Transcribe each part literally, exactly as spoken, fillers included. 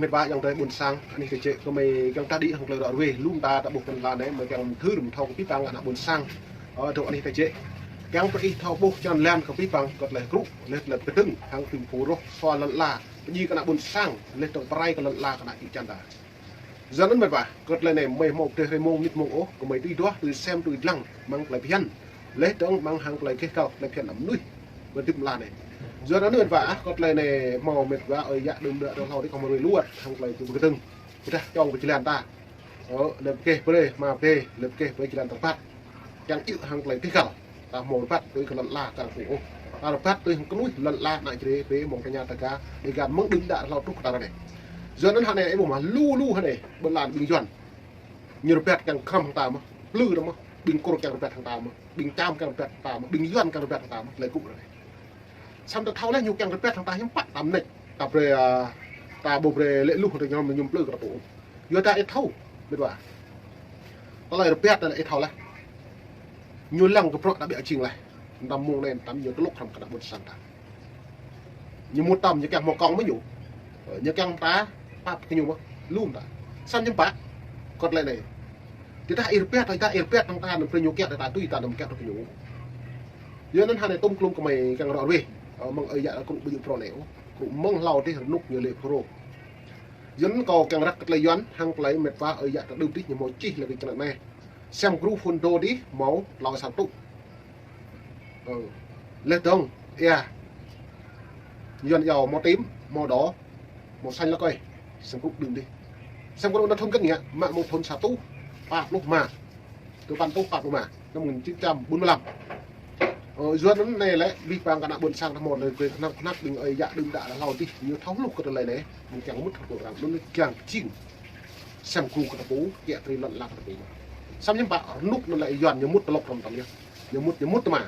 Mĕt wa ayŏng adơi ƀôn sang, anih tơjĕ kơmơi kiăng ta đĭ hăng tơlơi ră ruai, lŏm ta ta ƀuh kơ anŭn lĕ, mơi kiăng mơthưr mơthâo kơ abih bang ană ƀôn sang. Ơ, tơ anih tơjĕ. Kiăng pơih thâo ƀuh črăn lan kơ abih bang, kơ tơlơi hơkrŭ, lĕ tơlơi pơkơdơ̆ng, hăng tơlơi pơrôh, sua lŏn ala, pơjing kơ ană ƀôn sang, lĕ tơlơi pơrai kơ lŏn ala kơ ană čư̆ čan ta. Yua anŭn mĕt wa, kơ tơlơi anai mơi hmâo pơdeh hrơi mông, mơnit mông ôh, kơmơi tui duah, tui sem, tui lăng, mơ̆ng tơlơi phiăn. Lĕ dơ̆ng mơ̆ng hăng tơlơi keh kăl, tơlơi phiăn ană mơnuih. Bơdip mơla anai. Yua anŭn mĕt wa, ah, kơ tơlơi anai hmâo mĕt wa, ơi yă đưm đă tơlơi hlâo adih kơ mơi ruai luăt, hăng tơlơi tui pơkơdơ̆ng. Pơdah čong pơjơlan ta. Ơ, lĕ pơkeh brơi, hmua pơkeh, lĕ pơkeh brơi jơlan rơbat. Kiăng djơ̆ hăng tơlơi keh kăl. Ta hmâo rơbat, tui kơ lŏn ala kơ arăng pô ôh. Ta rơbat tui hăng kơnuih lŏn ala ană Jrai, pơ mơ̆ng tơña ta ka, Dega mơ̆ng đưm đă hlâo truh kơ ta ră anai. Yua anŭn hơnai ih ƀuh mơ̆, lu lu hơnai, ƀơi lŏn ƀing Yuan. Ñu rơbat kiăng krăm hăng ta mơ̆, plư ta mơ̆, ƀing Kur kiăng rơbat hăng ta mơ̆, ƀing Čam kiăng rơbat hăng ta mơ̆, ƀing Yuan kiăng rơbat hăng ta mơ̆, tơlơi gŭ ră anai. Samơ̆ ta thâo lĕ ñu kiăng rơbat hăng ta hiư̆m pă ta mơneč. Ta brơi, a, ta ƀu brơi lĕ lu hăng tơñom ñu plư kơ ta pô. Yua ta ih thâo, mĕt wa. Tơlơi rơbat anai ih thâo laih. Ñu lăng kơ bruă ta ƀiă jing laih. Tơdang mông anai tơdang ñu tơlŏk hrŏm kơ ană ƀôn sang ta. Ñu mŭt tơm ñu kiăng hmâo kông mơ̆ ñu. Ơ, ñu kiăng ta pap kơ ñu mơ̆. Lŏm ta. Samơ̆ hiư̆m pă. Kơ tơlơi anai. Tơdah ih rơbat, tơdah ih rơbat hăng ta, anăm brơi ñu kiăng ta tui ta anăm kiăng kơ ñu. Yua anŭn hơnai tơm klŭm kơmơi kiăng ră ruai. Ơ, mơ̆ng ơi yă kơnuk ƀu djơ̆ phrâo anai ôh. Kơnuk mơ̆ng hlâo adih rơnŭk ñu lĕ phrâo. Yua anŭn kâo kiăng răk kơ tơlơi Yuan, hăng tơlơi mĕt wa ơi yă ta đưm adih ñu hmâo čih lĕ kơ črăn anai. Sem gru phun dô adih hmâo tlâo sa tŭ. Ơ, lĕ dơ̆ng, ia. Yuan iâu màu tím, màu đỏ, màu xanh lá cây. Sem gru đưm adih. Sem gru anŭn thun kơ ngă, mă mơ̆ng thun sa tŭ, pă pluh ma. Tơpăn tŭ pă pluh ma, năm một nghìn chín trăm bốn mươi lăm. Ơ, yua anŭn anai lĕ, abih bang kơ ană ƀôn sang ta hmâo tơlơi kơnăk kơnăk ƀing ơi yă đưm đă hlâo adih, ñu thâo hluh kơ tơlơi anai, mơ̆ng kiăng mŭt kơ arăng, anŭn kiăng jing. Sem gru kơ ta pô, kiăng tơlơi lŏn ala kơ ta pô. Samơ̆ hiư̆m pă, rơnŭk anŭn lĕ Yuan ñu mŭt tơlŏk hrŏm tơm yơh. Ñu mŭt, ñu mŭt tơma.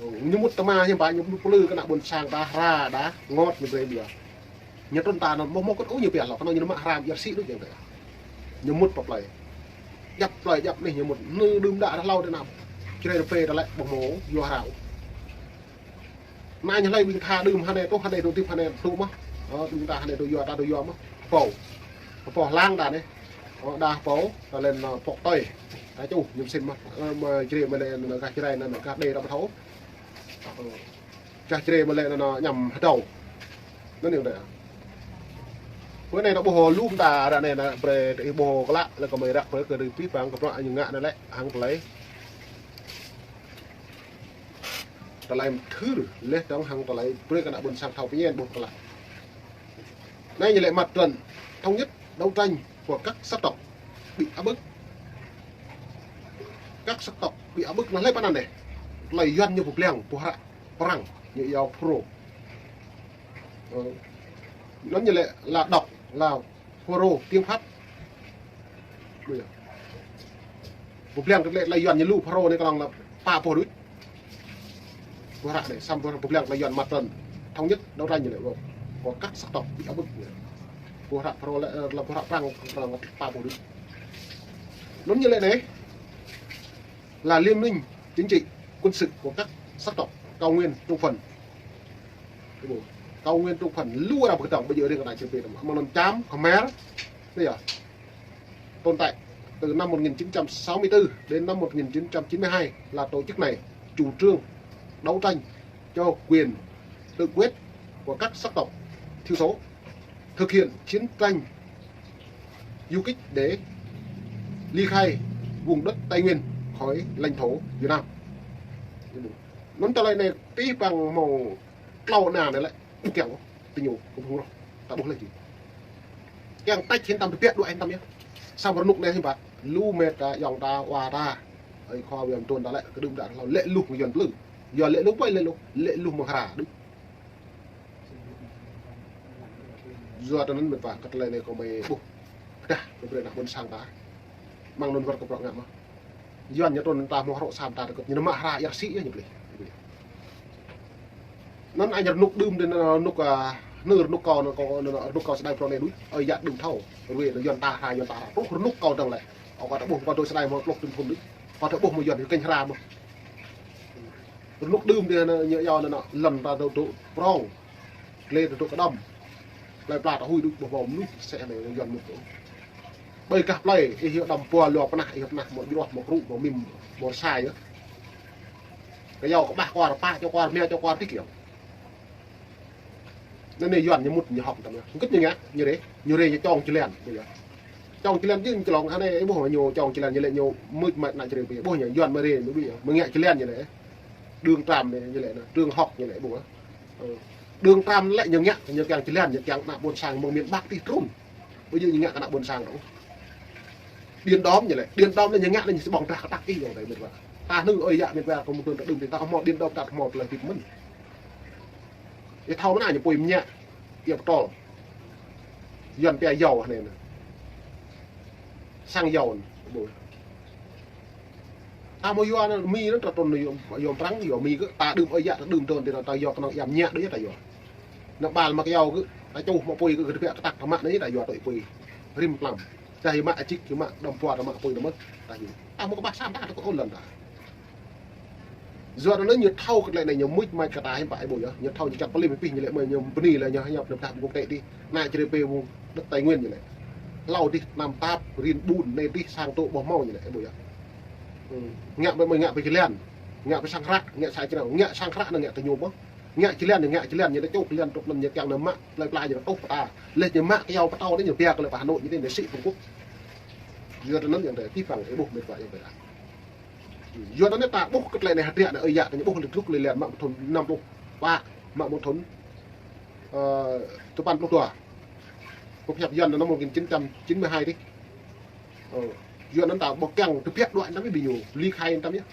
Ơ, ñu mŭt tơma hiư̆m pă, ñu mŭt plư kơ ană ƀôn sang ta hra đa, ngot ñu brơi ƀiă. Ñu trŭn ta anŭn mơ̆ mơ̆ kơt ôh ñu pia hlâo, kơnơ̆ng ñu nao mă hra yơr sĭ đôč yang tơ. Ñu mŭt pơ plơi. Djăp plơi djăp anih ñu mŭt, nư đưm đă hlâo adih ană Jrai rơbê ta lĕ ƀu hmâo yua hra ôh. Anai ñu hlơi ƀing ta đưm hơnai tŭ, hơnai tŭ tip hơnai tŭ mơ̆. Ơ, ƀing ta hơnai tŭ yua, ta tŭ yua mơ̆. Pô. Pô hlang đa anai. Ơ, đa pô, ta lĕ, ơ, pŏk tơi. Ta čuh, ñu sĭn mơ̆. Ơ, mơ̆ Jrai mơ̆ lĕ, ơ, gah Jrai anŭn, gah đê ta ƀu thâo. Ơ. Čah Jrai mơ̆ lĕ anŭn, anŭn ñăm hơdâo. Anŭn yơh anai. Bơ anai ta ƀuh lŏm ta ră anai anŭn brơi ta ih ƀuh klă lĕ kơmơi răk brơi kơ abih bang kơ bruă ñu ngă anŭn lĕ hăng tơlơi. Tơlơi mơthưr lĕ dơ̆ng hăng tơlơi brơi kơ ană ƀôn sang thâo pơñen ƀuh klă. Anai ñu lĕ mặt trận thống nhất đấu tranh của các sắc tộc bị áp bức. Các sắc tộc bị áp bức anŭn lĕ pơ anŭn anai. Tơlơi Yuan ñu pơblang, pơhră, pơrăng, ñu iâu FULRO. Ơ. Anŭn ñu lĕ là đọc, là FULRO, tiếng Pháp. Ƀu yơh. Pơblang kơ tơlơi Yuan ñu lu FULRO anai kơnơ̆ng lĕ pă boh đôč. Pơhră anai, samơ̆ pơblang tơlơi Yuan mặt trận thống nhất đấu tranh ñu lĕ, của các sắc tộc bị áp bức. Pơhră FULRO lĕ, ơ, là pơhră pơrăng, pơrăng pă boh đôč. Anŭn ñu lĕ anai. Là liên minh chính trị, quân sự của các sắc tộc cao nguyên Trung Phần. Cao nguyên Trung Phần lu arăng pơkơdơ̆ng, ƀu djơ̆ riêng kơ ană Jrai pê tơm. Mơ̆ng anŭn Cham, Khmer, anai yơh. Tồn tại từ năm một nghìn chín trăm sáu mươi tư đến năm một nghìn chín trăm chín mươi hai là tổ chức này chủ trương đấu tranh cho quyền tự quyết của các sắc tộc thiểu số, thực hiện chiến tranh du kích để ly khai vùng đất Tây Nguyên khỏi lãnh thổ Việt Nam. Anŭn tơlơi anai abih bang hmâo tlâo ană anai lĕ, ƀu kiăng ôh, tơ ñu, kơ ƀu rŏh, ta ƀuh lĕ jing. Kiăng tač hĭn tơm tơbiă đuaĭ hĭn tơm yơh. Samơ̆ rơnŭk anai hiư̆m pă, lu mĕt ta, ayŏng ta, wa ta, ơi khua wa mơtuôn ta lĕ, kơ đưm đă hlâo lĕ luh mơ̆ng Yuan plư. Yua lĕ luh ƀơi lĕ luh, lĕ luh mơ̆ng hra đôč. Yua tơ anŭn mĕt wa, kơ tơlơi anai kơmơi ƀuh. Pơdah, kơ brơi ană ƀôn sang ta. Mơ̆ng anŭn wơ̆t kơ bruă ngă mơ̆. Yuan ñu trŭn ta hmâo hrŏ sam ta tơkŭt ñu nao mă hra yơr sĭ yơh ñu plih. Anŭn añ rơnŭk đưm adih anŭn rơnŭk, a, nư rơnŭk kâo anŭn kâo anŭn rơnŭk kâo sơđai phrâo anai đôč. Ơi yă đưm thâo. Ruai anŭn Yuan ta hra, Yuan ta hra. Truh rơnŭk kâo dơ̆ng lĕ. Ơ, kâo ta ƀuh kâo tui sơđai hmâo pluh tơm phŭn đôč. Kâo ta ƀuh mơ̆ Yuan kơnh hra mơ̆. Rơnŭk đưm adih anŭn ñu iâu anŭn lŏn ta dŏ dŏ prŏng. Glai ta dŏ kơđŏm. Plơi pla ta hui đuč ƀu hmâo mơnuih sĕ anai Yuan mŭt ôh. Ƀơi gah plơi, ih yơh đăm pua lua pơnah, ih yơh pơnah mă jruah, mă kru, mă mim, mă sai yơh. Kơyâo kơƀah kuar, pă čô kuar, mia čô kuar tih kơyâo. Anŭn anai Yuan ñu mŭt ñu hŏk tăm yơh. Hơgĕt ñu ngă, ñu rê, ñu rê ñu čong čơlen, ƀu yơh. Čong čơlen jing čơlông, anai ih ƀuh ñu čong čơlen ñu lĕ ñu mưč mač ană čơrê ƀu yơh. Ƀuh ñu Yuan mă rê ñu ƀu yơh, mă ngă čơlen ñu lĕ. Đường tràm ñu lĕ, đường hŏk ñu lĕ ƀuh. Ơ. Đường tràm lĕ ñu ngă, ñu kiăng čơlen, ñu kiăng ană ƀôn sang mơ̆ng miền Bắc tih trŭn. Ƀu djơ̆ ñu ngă kơ ană ƀôn sang dong. Điện đóm ñu lĕ, điện đóm lĕ ñu ngă lĕ ñu sĭ ƀơ̆ng drah kơtăk ih yơh tơlơi mĕt wa. Ta hnư ơi yă mĕt wa kơ mơ̆ng tơdŭm tih ta hmâo điện đóm ta hmâo tơlơi tip mơ̆n. Ih thâo mơ̆n ñu apui mơñă, ia pơtol. Yuan pia dầu anai nă. Xăng dầu anai. Ƀuh. Ta mơ̆ yua anŭn Mi anŭn ta trŭn yua, yua Prăng, yua Mi kơ ta đưm ơi yă ta đưm trŭn tih ta yua kơnơ̆ng ia mơñă đôč yơh ta yua. Anŭn ƀal mă kơyâo kơ ta čuh mă apui kơ kơ tơbiă kơtăk ta mă anai ta yua tui apui. Rĭm tlam. Dah yua mă ajik, yua mă đăm pua ta mă apui đăm mơ̆n. Ta yua. Ta mơ̆ kơƀah sam ta ta kơ ôh lŏn ta. Yua anŭn ñu thâo kơ tơlơi anai ñu mưč mač kơ ta hiư̆m pă ih ƀuh yơh. Ñu thâo ñu čăt pơlim pih ñu lĕ mơ̆ ñu bơni lĕ ñu hiăp nơm dah ƀu kông tĕ dih. Ană čơrê pê ƀuh đất Tây Nguyên ñu lĕ. Hlâo dih tơnăm tap, rin ƀun, anai dih sang tŭ ƀu hmâo ñu lĕ ih ƀuh yơh. Ư. Ngă ƀơi mơ̆ ngă ƀơi čơlen. Ngă ƀơi sang hră, ngă sa črâo, ngă sang hră anŭn ngă kơ ñu ƀơ̆ng. Ngă čơlen ñu ngă čơlen ñu ta čuh čơlen tŭk anŭn ñu kiăng nao mă, plơi pla ñu ta tŭh pơta. Leh ñu mă kơyâo pơtâo dih ñu pia kơ lĕ pơ Hà Nội ñu dih ñu sĭ Trung Quốc. Yua anŭn yơh tơlơi pih păng ih ƀuh mĕt wa yơh ƀuh. Yua anŭn ta ƀuh kơ tơlơi anai hơdră anai ơi yă ta ñu ƀuh lĕ truh lĕ len mă mơ̆ng thŭn năm pluh pă, mă mơ̆ng thŭn, ơ, tơpăn pluh dua. Kơ pơhiăp Yuan năm một nghìn chín trăm chín mươi hai dih. Ơ, Yuan anŭn ta ƀu kiăng tơbiă đuaĭ tăm ƀing ñu, ly khai tăm yơh.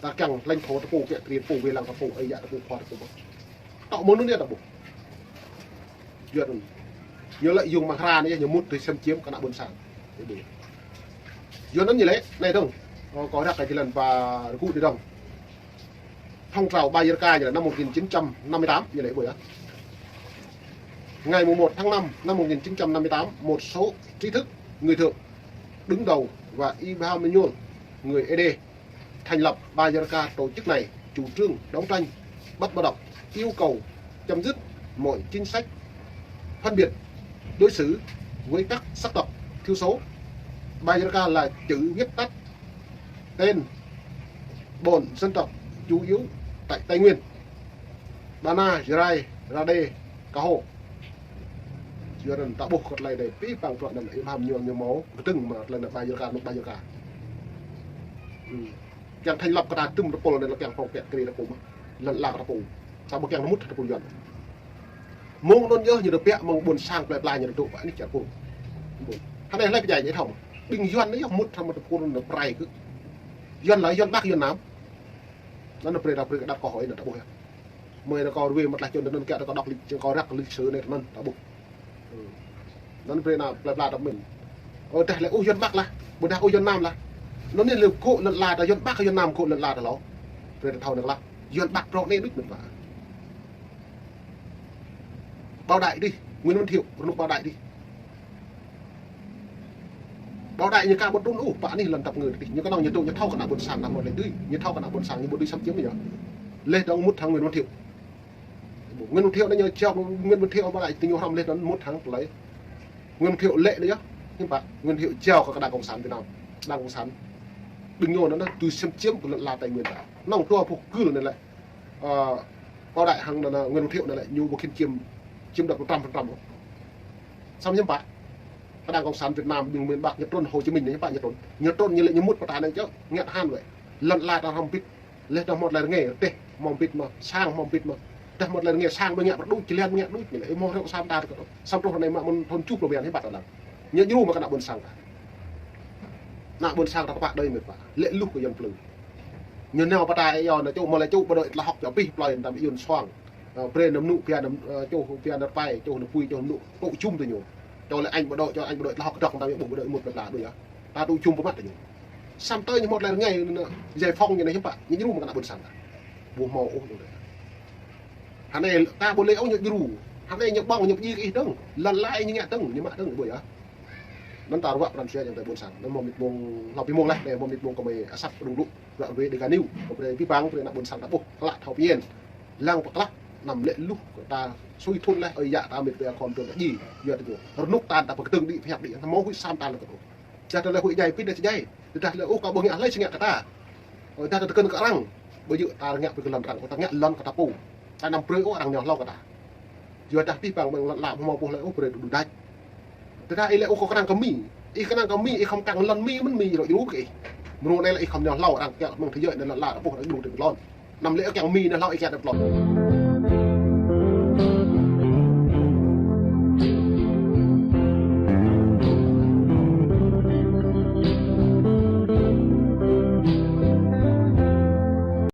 Ta kiăng lãnh thổ ta pô, kiăng triệt pô, wai lăng ta pô, ơi yă ta pô, khua ta pô. Tŏ mơ̆ng anŭn yơh ta ƀuh. Yuan anŭn. Ñu lĕ yŭng mă hra anai yơh, ñu mŭt tui xâm chiếm kơ ană ƀôn sang. Yuan anŭn ñu lĕ, anai dong. Ơ, kâo răk kơ jơlan ba rơgŭ dih dong. Phong trào Bajaraka ñu lĕ năm một nghìn chín trăm năm mươi tám ñu lĕ ƀuh yơh. Ngày mùng một tháng năm năm một nghìn chín trăm năm mươi tám, một số trí thức, người thượng, đứng đầu và Y Bham Manuel, người Ê Đê, thành lập Bajaraka. Tổ chức này chủ trương đấu tranh bất bạo động, yêu cầu chấm dứt mọi chính sách phân biệt đối xử với các sắc tộc thiểu số. Bajaraka là chữ viết tắt tên bốn dân tộc chủ yếu tại Tây Nguyên: Bana, Jarai, Rade, Kaho. Yua anŭn ta ƀuh kơ tơlơi anai pih păng truă anŭn Y Bham Manuel ñu hmâo kơdơ̆ng mă tơlơi anŭn Bajaraka, anŭn Bajaraka. Ư. Kiăng thành lập kơ ta tơm tơpul anai lĕ kiăng pŏng pĕ kri ta pô mơ̆n. Lŏn ala ta pô. Ta ƀu kiăng mŭt ta pô Yuan. Mơ̆ng anŭn yơh ñu tơbiă mơ̆ng ƀôn sang plơi pla ñu tơdŏ pơ anih čar pô. Ƀôn. Hơnai hlơi pơdjai ñu thâo. Ƀing Yuan anai yơh mŭt hăng mơ̆ ta pô anŭn prăi kơ. Yuan lĕ Yuan Bắc Yuan Nam. Anŭn brơi ta brơi kơ đăp kơ hơi anŭn ta ƀuh yơh. Mơi ta kơ ruai mă tlaih čun anŭn kiăng ta kơ đŏk lịch, čun kơ răk lịch sử anai anŭn ta ƀuh. Ư. Anŭn brơi ană plơi pla ta mĭn. Ơ, dah lĕ ôh Yuan Bắc lah, ƀôdah ôh Yuan Nam lah. Anŭn anai lĕ gŏ lŏn ala ta Yuan Bắc Yuan Nam gŏ lŏn ala ta hlâo. Brơi ta thâo anŭn lah. Yuan Bắc prŏ anai đôč mĕt wa. Bảo Đại dih, Nguyễn Văn Thiệu, rơnŭk Bảo Đại dih. Bảo Đại ñu ka ƀu trŭn ôh pơ anih lŏn tăp ngơ dih. Ñu kơnơ̆ng ñu tŭ ñu thâo kơ ană ƀôn sang ta hmâo tơlơi dưi. Ñu thâo kơ ană ƀôn sang ñu ƀu dưi xâm chiếm yơh. Leh dong mŭt hăng Nguyễn Văn Thiệu. Nguyễn Văn Thiệu anai ñu jao Nguyễn Văn Thiệu Bảo Đại tơ ñu hrăm leh anŭn mŭt hăng tơlơi. Nguyễn Văn Thiệu lĕ anai yơh. Hiư̆m pă Nguyễn Văn Thiệu jao kơ Đảng Cộng sản Việt Nam. Đảng Cộng sản. Ƀing ñu anŭn tui xâm chiếm kơ lŏn ala Tây Nguyên ta. Nŏng tua pô kơ anai lĕ. Ơ, Bảo Đại hăng anŭn, Nguyễn Văn Thiệu anŭn lĕ ñu ƀu khĭn chiếm, chiếm đoạt một trăm phần trăm. Samơ̆ hiư̆m pă. Kơ Đảng Cộng sản Việt Nam ƀing miền Bắc ñu trŭn Hồ Chí Minh anai hiư̆m pă ñu trŭn. Ñu trŭn ñu lĕ ñu mŭt pơ ta anai čơ, ngă tơhan wơ̆t. Lŏn ala ta hrăm bit. Leh dah hmâo tơlơi rơngai, teh hmâo bit mơ̆n, sang hmâo bit mơ̆n. Dah hmâo tơlơi rơngai sang ƀu ngă pơrơđuč, čơlen ƀu ngă đuč, ñu lĕ ih hmâo hrŏ sam ta kơ. Samơ̆ truh anai mă mơ̆n thŭn tơjuh pluh bơyan hiư̆m pă ta lăng. Ñu djru mă kơ ană ƀôn sang ta. Ană ƀôn sang ta tơpă đơi mĕt wa. Lĕ luh kơ Yuan plư. Ñu nao pơ ta ih yua anŭn čô mơ̆ lĕ čô ƀu đuaĭ tơlơi hŏk pioh pih plơi ta Yuan suang. Ơ, brơi anŭn mơnŭ pia anŭn, ơ, čô pia anŭn rơpai, čô anŭn pui, čô anŭn tŭ jum tơ ñu. Čô lĕ añ ƀu đuaĭ, čô añ ƀu đuaĭ tơlơi hŏk kơdŏk ta ƀu đuaĭ mŭt pơ pla đuaĭ yơh. Ta tŭ jum pơmă tơ ñu. Samơ̆ tơ ñu hmâo tơlơi rơngai anŭn, giải phóng ñu anai hiư̆m pă, ñu djru mă kơ ană ƀôn sang ta. Ƀu hmâo ôh ñu anai. Hơnai ta ƀu lĕ ôh ñu djru. Hơnai ñu ƀơ̆ng ñu pơdjai kơ ih dơ̆ng. Lŏn ala ih ñu ngă dơ̆ng, ñu mă dơ̆ng ih ƀuh yơh. Anŭn ta ruă pran jua yang tơ ƀôn sang. Anŭn mơ̆ng mĭt mông hlâo pĭ mông leh, anai mơ̆ng mĭt mông kơ mơi asăp pơdrŭng dlŭ. Ruă ruai Dega News, kơ brơi pĭ păng, brơi ană ƀôn sang ta ƀuh, klă thâo pơmĭn. Lăng pơklah, Năm lĕ luh kơ ta sui thun leh, ơi yă ta mĭt ƀe khom tơl ji. Yua tơ ñu. Rơnuk ta ta pơkơdơ̆ng đĭ phiăp đĭ. Hmâo huĭ sam ta lĕ kơ tơ. Dah tơ lĕ huĭ jai pin dah jai. Dah tơ lĕ ôh kơ ƀơ̆ng ngă hlơi si ngă kơ ta. Dah tơ tơkơ̆n kơ arăng. Ƀu djơ̆ ta ngă pơkơlŏn arăng. Ôh ta ngă lŏn kơ ta pô. Ta năm brơi ôh arăng nao hlâo kơ ta. Yua dah pih pang ƀơ̆ng lŏn la hmâo pô hlơi ôh brơi đu đač. Tơdah ih lĕ ôh kơ kơnang kơ Mi. Ih kơnang kơ Mi, ih khŏm kăng lŏn Mi mơ̆n Mi rŏ jru kơ ih. Mrô anai lĕ ih khŏm nao hlâo arăng kiăng mơ̆ng thơ yơi anai lŏn la ră pô arăng đu tơlŏn. Năm lĕ ôh kiăng Mi nao hlâo ih kiăng tơlŏn.